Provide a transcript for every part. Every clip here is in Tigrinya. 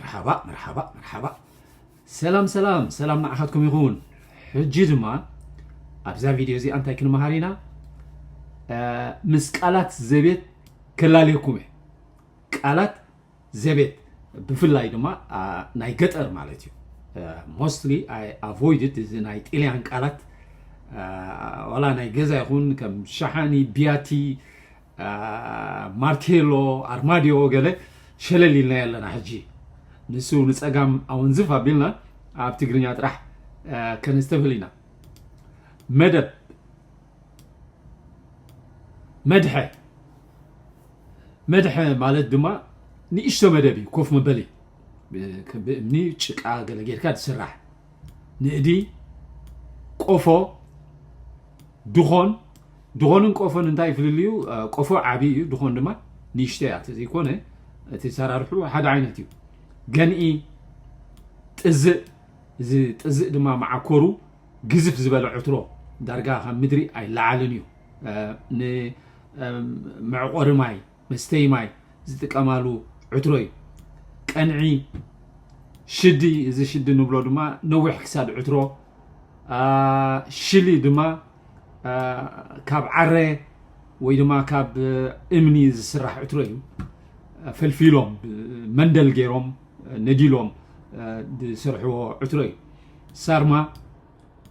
መርሓባ መርሓባ መርሓባ። ሰላም ሰላም ሰላም ንዓኻትኩም ይኹን። ሕጂ ድማ ኣብዛ ቪድዮ እዚኣ እንታይ ክንመሃር ኢና? እ፣ ምስ ቃላት ዘቤት ከላልየኩም እየ። ቃላት ዘቤት ብፍላይ ድማ፣ አ፣ ናይ ገጠር ማለት እዩ። እ፣ mostly I avoided እዚ ናይ ጥልያን ቃላት፣ እ፣ ዋላ ናይ ገዛ ይኹን ከም ሸሓኒ፣ ቢያቲ፣ አ፣ ማርቴሎ፣ ኣርማድዮ ገለ ሸለል ኢልናዮ ኣለና። ሕጂ ንሱ ንጸጋም ኣወንዝፍ ኣቢልና ኣብ ትግርኛ ጥራሕ፣ አ፣ ከነስተብህል ኢና። መደብ፣ መድሐ፣ መድሐ ማለት ድማ ንእሽቶ መደብ እዩ፣ ኮፍ መበሊ። ብ-፣ ብእምኒ ጭቃ ገለ ጌርካ ዝስራሕ። ንእዲ፣ ቆፎ፣ ድኾን። ድኾንን ቆፎን እንታይ ፍልልዩ? እ፣ ቆፎ ዓቢ እዩ፣ ድኾን ድማ ንእሽቶ እያ። ተዘይኮነ እቲ ሰራርሑ ሓደ ዓይነት እዩ። ገንኢ፣ ጥዝእ፣ እዚ ጥዝእ ድማ መዓኮሩ ግዝፍ ዝበለ ዕትሮ፣ ዳርጋ ካብ ምድሪ ኣይለዓልን እዩ። እ፣ ን-፣ እ፣ መዕቆሪ ማይ፣ መስተይ ማይ ዝጥቀማሉ ዕትሮ እዩ። ቀንዒ፣ ሽዲ፣ እዚ ሽዲ ንብሎ ድማ ነዊሕ ክሳድ ዕትሮ። አ፣ ሽሊ ድማ፣ አ፣ ካብ ዓረ ወይ ድማ ካብ እምኒ ዝስራሕ ዕትሮ እዩ። ፈልፊሎም፣ መንደል ገይሮም፣ ነዲሎም፣ ዝሰርሕዎ ዕትሮ እዩ። ሳርማ፣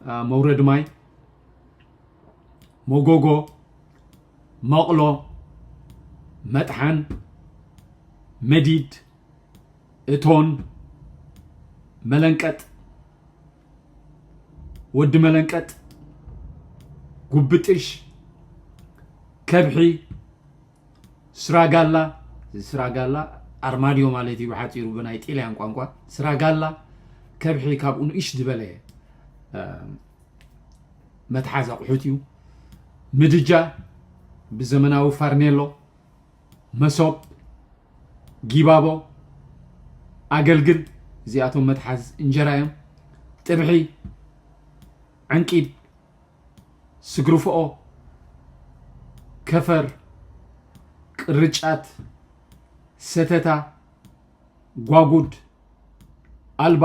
አ፣ መውረድ ማይ፣ መጎጎ፣ መቕሎ፣ መጥሓን፣ መዲድ፣ እቶን፣ መለንቀጥ፣ ወዲ መለንቀጥ፣ ጉብጥሽ፣ ከብሒ፣ ስራጋላ፣ ስራጋላ ኣርማድዮ ማለት እዩ ብሓፂሩ ብናይ ጢልያን ቋንቋ። ስራጋላ፣ ከብሒ ካብኡ ንእሽ ዝበለ፣ እ፣ መትሓዝ ኣቑሑት እዩ። ምድጃ፣ ብዘመናዊ ፋርኔሎ፣ መሶብ፣ ጊባቦ፣ ኣገልግል፣ እዚኣቶም መትሓዝ እንጀራ እዮም። ጥብሒ፣ ዕንቂብ፣ ስግርፍኦ፣ ከፈር፣ ቅርጫት፣ ሰተታ፣ ጓጉድ፣ ኣልባ፣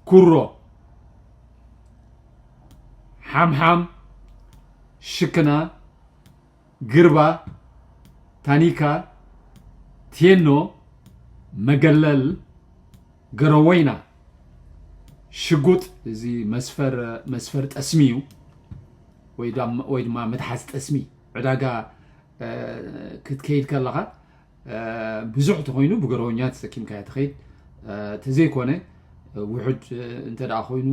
ኩሮ፣ ሓምሓም፣ ሽክና፣ ግርባ፣ ታኒካ፣ ቴኖ፣ መገለል፣ ገረወይና፣ ሽጉጥ፣ እዚ መስፈር፣ መስፈር ጠስሚ እዩ፣ ወይ ዳም-፣ ወይ ድማ መትሓዝ ጠስሚ። ዕዳጋ፣ እ፣ ክትከይድ ከለኻ፣ እ፣ ብዙሕ ተኾይኑ ብገረወኛ ተሰኪምካዮ ትኸይድ። እ፣ ተዘይኮነ፣ እ፣ ውሑድ፣ እ፣ እንተ ደኣ ኮይኑ፣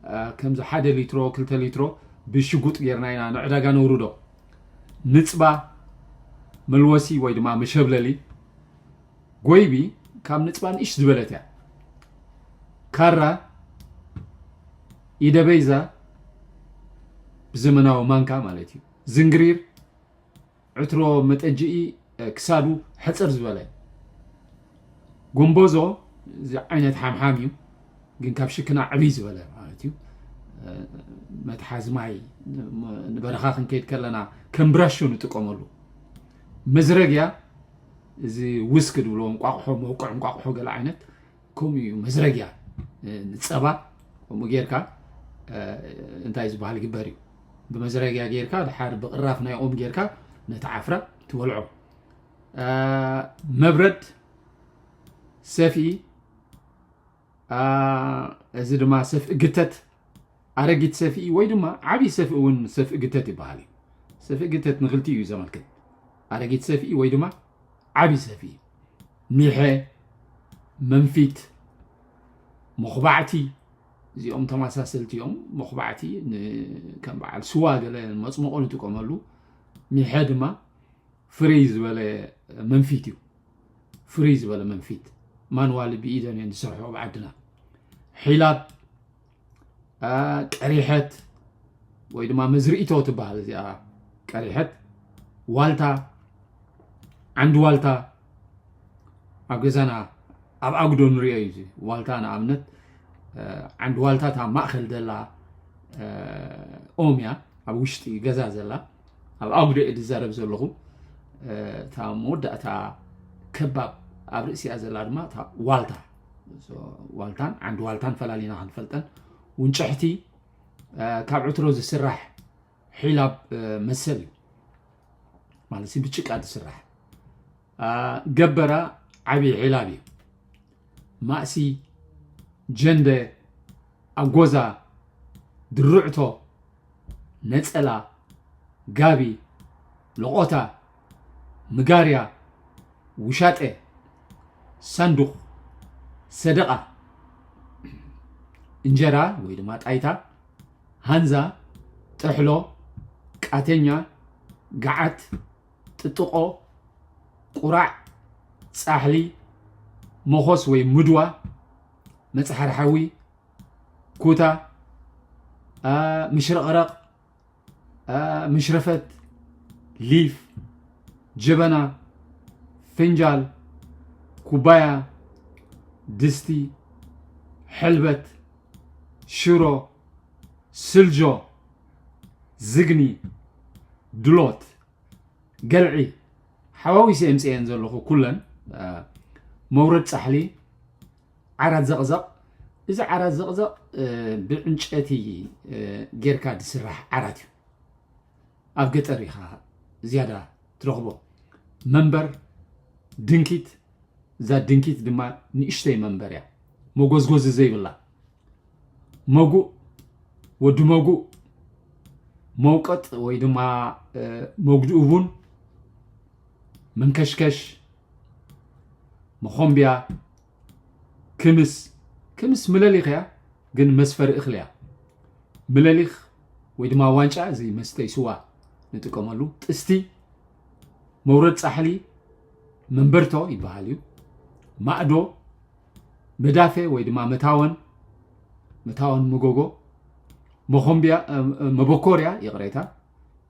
እ፣ ከምዚ ሓደ ሊትሮ፣ ክልተ ሊትሮ ብሽጉጥ ጌርና ኢና ንዕዳጋ ነውርዶ። ንጽባ፣ መልወሲ ወይ ድማ መሸብለሊ። ጎይቢ ካብ ንጽባ ንእሽ ዝበለት እያ። ካራ፣ ኢደበይዛ፣ ብዘመናዊ ማንካ ማለት እዩ። ዝንግሪር፣ ዕትሮ መጠጅኢ፣ እ፣ ክሳዱ ሕጽር ዝበለ። ጎምቦዞ፣ እዚ ዓይነት ሓምሓም እዩ፣ ግን ካብ ሽክና ዕብይ ዝበለ ማለት እዩ። እ፣ መትሓዚ ማይ፣ ን-፣ ንበረኻ ክንከይድ ከለና ከም ብራሾ ንጥቀመሉ። መዝረግያ፣ እዚ ውስክ ድብልዎ እንቋቑሖ፣ መውቅዕ እንቋቑሖ ገለ ዓይነት፣ ከምኡ እዩ። መዝረግያ፣ እ፣ ንጸባ ከምኡ ጌርካ፣ እ፣ እንታይ ዝበሃል ይግበር እዩ። ብመዝረግያ ጌርካ፣ ድሓር ብቕራፍ ናይ ኦም ጌርካ ነቲ ዓፍራ ትበልዖ። እ፣ መብረድ፣ ሰፍኢ፣ እ፣ እዚ ድማ ሰፍኢ ግተት፣ ኣረጊት ሰፍኢ ወይ ድማ ዓብዪ ሰፍኢ እውን ሰፍኢ ግተት ይበሃል እዩ። ሰፍኢ ግተት ንክልቲኡ እዩ ዘመልክት። ኣረጊት ሰፍኢ ወይ ድማ ዓብዪ ሰፍኢ። ሚሐ፣ መንፊት፣ መኹባዕቲ፣ እዚኦም ተመሳሰልቲ እዮም። መኹባዕቲ ን-፣ ከም በዓል ስዋ ገለ መፅመቑ ንጥቀመሉ። ሚሐ ድማ ፍርይ ዝበለ መንፊት እዩ። ፍርይ ዝበለ መንፊት። ማንዋሊ ብኢደን እየን ዝሰርሖ ኣብ ዓድና። ሒላብ፣ አ፣ ቀሪሐት ወይ ድማ መዝርኢቶ ትበሃል እዚኣ ቀሪሐት። ዋልታ፣ ዓንዲ ዋልታ፣ ኣብ ገዛና ኣብ ኣጉዶ ንሪኦ እዩ እዚ ዋልታ። ንኣብነት፣ አ፣ ዓንዲ ዋልታ እታ ማእኸል ዘላ፣ አ፣ ኦም እያ፣ ኣብ ውሽጢ ገዛ ዘላ። ኣብ ኣጉዶ እየ ዝዛረብ ዘለኹ። አ፣ እታ መወዳእታ ከባብ ኣብ ርእሲኣ ዘላ ድማ እታ ዋልታ፣ ዋልታን ዓንዲ ዋልታን ፈላሊና ክንፈልጠን፣ ውንጭሕቲ፣ ካብ ዕትሮ ዝስራሕ ሒላብ መሰል እዩ። ማለት ብጭቃ ዝስራሕ፣ ገበራ ዓብዪ ሒላብ እዩ። ማእሲ፣ ጀንደ፣ ኣጎዛ፣ ድርዕቶ፣ ነፀላ፣ ጋቢ፣ ሎቖታ፣ ምጋርያ፣ ውሻጠ፣ ሳንዱቕ፣ ሰደቓ፣ እንጀራ ወይ ድማ ጣይታ፣ ሃንዛ፣ ጥሕሎ፣ ቃተኛ፣ ገዓት፣ ጥጥቖ፣ ቁራዕ፣ ጻሕሊ፣ መኾስ ወይ ምድዋ፣ መጽሓሪ ሓዊ፣ ኩታ፣ ምሽረቕረቕ፣ ምሽረፈት፣ ሊፍ፣ ጀበና፣ ፍንጃል፣ ኩባያ፣ ድስቲ፣ ሕልበት፣ ሽሮ፣ ስልጆ፣ ዝግኒ፣ ድሎት፣ ገልዒ፣ ሓዋዊሰ የምፅአን ዘለኹ ኩለን። መውረድ ፃሕሊ፣ ዓራት ዘቕዘቕ። እዚ ዓራት ዘቕዘቕ ብዕንጨቲ ጌርካ ዝስራሕ ዓራት እዩ። ኣብ ገጠር ኢኻ ዝያዳ ትረኽቦ። መንበር ድንኪት፣ እዛ ድንኪት ድማ ንእሽተይ መንበር እያ፣ መጎዝጎዚ ዘይብላ። መጉእ፣ ወዲ መጉእ፣ መውቀጥ ወይ ድማ መጉዲ እቡን፣ መንከሽከሽ፣ መኾምብያ፣ ክምስ። ክምስ ምለሊኽ እያ፣ ግን መስፈሪ እኽሊ እያ። ምለሊኽ ወይ ድማ ዋንጫ፣ እዚ መስተይ ስዋ ንጥቀመሉ። ጥስቲ፣ መውረድ ፃሕሊ፣ መንበርቶ ይበሃል እዩ። ማእዶ፣ መዳፌ ወይ ድማ መታወን፣ መታወን መጎጎ፣ መኾምብያ፣ መበኮርያ፣ ይቕሬታ፣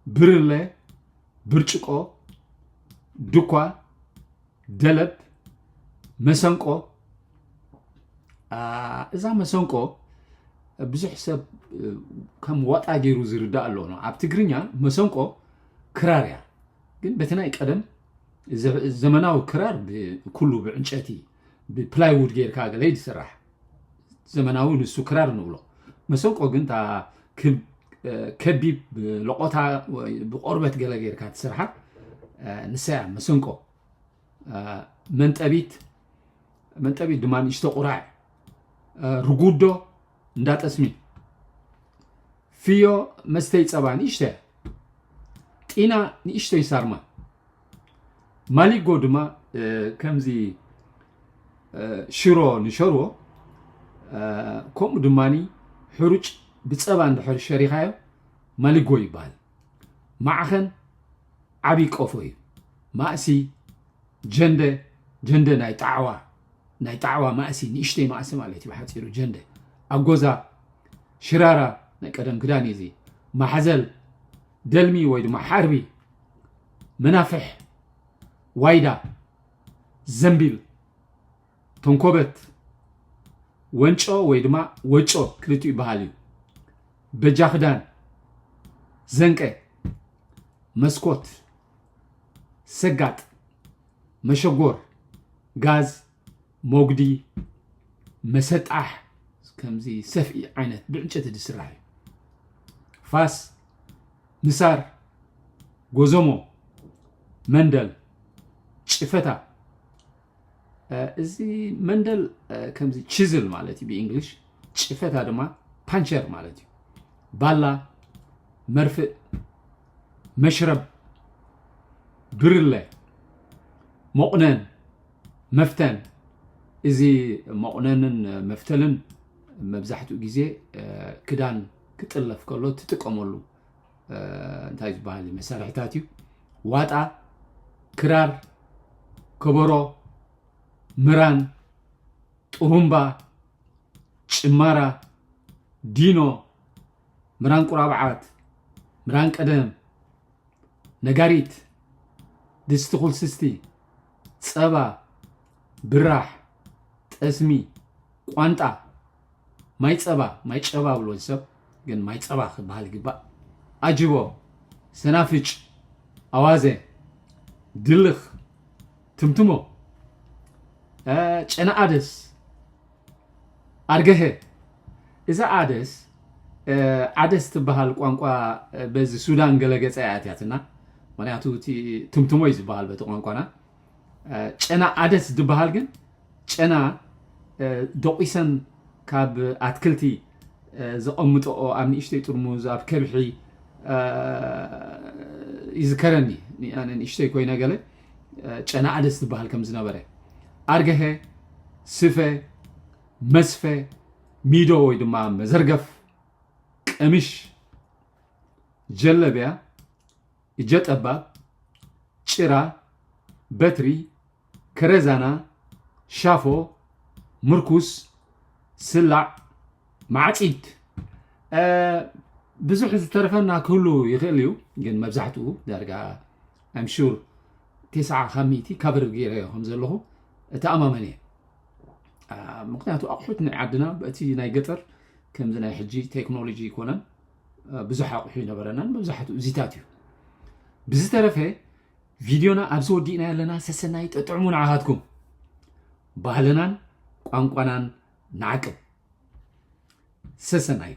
ብርለ፣ ብርጭቆ፣ ድኳ፣ ደለብ፣ መሰንቆ። እዛ መሰንቆ ብዙሕ ሰብ ከም ዋጣ ገይሩ ዝርዳእ ኣሎ። ኣብ ትግርኛ መሰንቆ ክራር እያ። ግን በቲ ናይ ቀደም ዘመናዊ ክራር ኩሉ ብዕንጨቲ፣ ብፕላይውድ ጌርካ ገለ ዝስራሕ ዘመናዊ ንሱ ክራር ንብሎ። መሰንቆ ግን እታ ከቢብ ብለቆታ ወይ ብቆርበት ገለ ጌርካ ትስርሓ፣ ንሳ እያ መሰንቆ። መንጠቢት፣ መንጠቢት ድማ ንእሽቶ ቁራዕ። ርጉዶ፣ እንዳ ጠስሚ። ፍዮ፣ መስተይ ጸባ ንእሽተይ። ጢና፣ ንእሽተይ ሳርማ። ማሊጎ ድማ ከምዚ ሽሮ ንሸርዎ፣ ከምኡ ድማ ሕሩጭ ብጸባ እንድሕር ሸሪኻዮ ማሊጎ ይበሃል። ማዕኸን ዓብዪ ቀፎ እዩ። ማእሲ፣ ጀንደ፣ ጀንደ ናይ ጣዕዋ፣ ናይ ጣዕዋ ማእሲ፣ ንእሽተይ ማእሲ ማለት እዩ ብሓፂሩ ጀንደ። ኣጎዛ፣ ሽራራ፣ ናይ ቀደም ክዳን እዩ እዚ። ማሕዘል፣ ደልሚ ወይ ድማ ሓርቢ፣ መናፍሕ፣ ዋይዳ፣ ዘንቢል፣ ተንኮበት፣ ወንጮ ወይ ድማ ወጮ ክልቲኡ ይበሃል እዩ። በጃ ክዳን፣ ዘንቀ፣ መስኮት፣ ሰጋጥ፣ መሸጎር፣ ጋዝ፣ መጉዲ፣ መሰጣሕ፣ ከምዚ ሰፍኢ ዓይነት ብዕንጨቲ ዝስራሕ እዩ። ፋስ፣ ምሳር፣ ጎዞሞ፣ መንደል፣ ጭፈታ። እዚ መንደል ከምዚ ቺዝል ማለት እዩ ብእንግሊሽ፣ ጭፈታ ድማ ፓንቸር ማለት እዩ። ባላ፣ መርፍእ፣ መሽረብ፣ ብርለ፣ መቑነን፣ መፍተን። እዚ መቑነንን መፍተልን መብዛሕትኡ ግዜ ክዳን ክጥለፍ ከሎ ትጥቀመሉ እንታይ ዝበሃል መሳርሕታት እዩ። ዋጣ፣ ክራር፣ ከበሮ፣ ምራን፣ ጥሩምባ፣ ጭማራ፣ ዲኖ፣ ምራን ቁራብዓት፣ ምራን ቀደም፣ ነጋሪት፣ ድስቲ ኩልስስቲ፣ ጸባ፣ ብራሕ፣ ጠስሚ፣ ቋንጣ፣ ማይ ጸባ፣ ማይ ጨባ ብሎ ሰብ ግን ማይ ጸባ ክበሃል ይግባእ። ኣጅቦ፣ ሰናፍጭ፣ ኣዋዘ፣ ድልኽ፣ ትምትሞ፣ ጨና ኣደስ ኣርገሀ። እዛ ኣደስ ዓደስ ትበሃል ቋንቋ በዚ ሱዳን ገለገፀ እያ ኣትያትና። ምክንያቱ እቲ ትምትሞ እዩ ዝበሃል በቲ ቋንቋና። ጨና ኣደስ ዝበሃል ግን ጨና ደቂሰን ካብ ኣትክልቲ ዘቐምጠኦ ኣብ ንእሽተይ ጥርሙዝ ኣብ ከብሒ ይዝከረኒ። ኣነ ንእሽተይ ኮይነ ገለ ጨና ኣደስ ዝበሃል ከም ዝነበረ ኣርገሀ፣ ስፈ፣ መስፈ፣ ሚዶ ወይ ድማ መዘርገፍ፣ ቀሚሽ፣ ጀለብያ፣ እጀ ጠባብ፣ ጭራ፣ በትሪ፣ ከረዛና፣ ሻፎ፣ ምርኩስ፣ ስላዕ፣ ማዕጺድ። ብዙሕ ዝተረፈና ክህሉ ይኽእል እዩ፣ ግን መብዛሕትኡ ዳርጋ I'm sure ተስዓ ካብ ሚእቲ ካቨር ገይረዮ ከም ዘለኹ እተኣማመን እየ። ምክንያቱ ኣቑሑት ናይ ዓድና በቲ ናይ ገጠር ከምዚ ናይ ሕጂ ቴክኖሎጂ ይኮነን፣ ብዙሕ ኣቑሑ ይነበረናን መብዛሕትኡ እዚታት እዩ። ብዝተረፈ ቪድዮና ኣብዚ ወዲእና ኣለና። ሰሰናይ ጠጥዕሙ ንዓኻትኩም። ባህልናን ቋንቋናን ንዓቅብ። ሰሰናዩ።